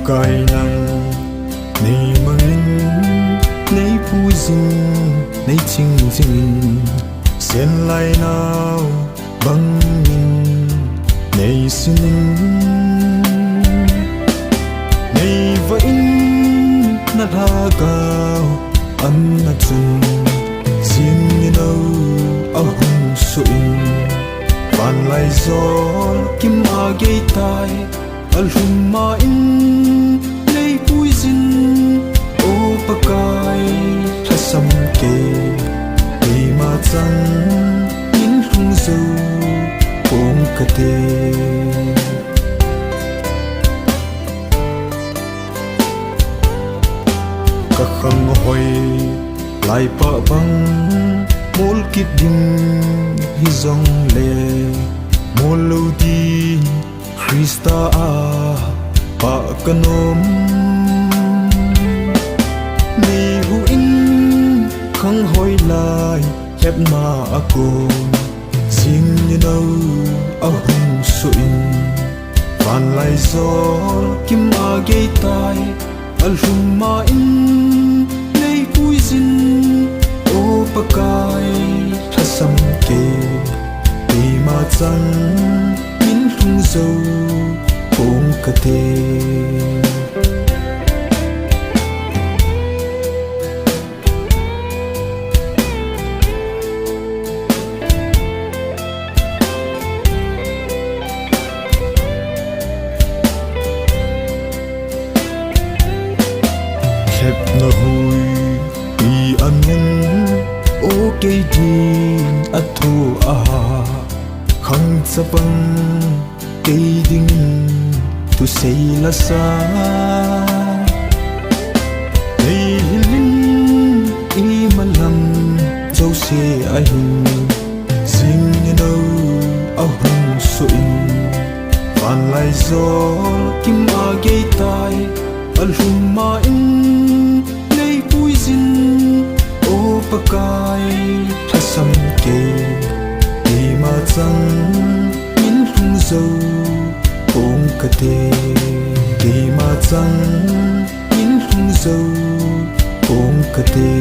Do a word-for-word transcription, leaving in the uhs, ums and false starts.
Pakai nang, nei mangin, nei puijin, nei chingjingin, sen lainau bangin, nei sinin, nei vahin, na lhagao anna chun, jing nino ahung soh in, vanlaijol kim a geitai, alhum ma in, nei puijin, O Pakai, lhasam kei, keima chang, min lhung jou pong kate. Ka khang hoi lai pah bang, mol kit ding hijongle, mol lou ding Christa a pah ka nom. Nei huhhing khang hoi lai, lhepna a kon, jing nino ahung soh in, vanlaijol kim a geitai, alhum ma in, nei puijin, O Pakai, lhasam kei, keima chang, min lhung jou pong kate. Lhepna huipi amin, O kei din athoh a, khang chapang kei dingin thusei lasa. Nei hilin imalam jouse ahin, jing nino ahung soh in, vanlaijol kim a geitai, alhum ma in, nei puijin, O Pakai, lhasam kei, keima chang, min lhung jou pong kate, keima chang, min lhung jou pong kate.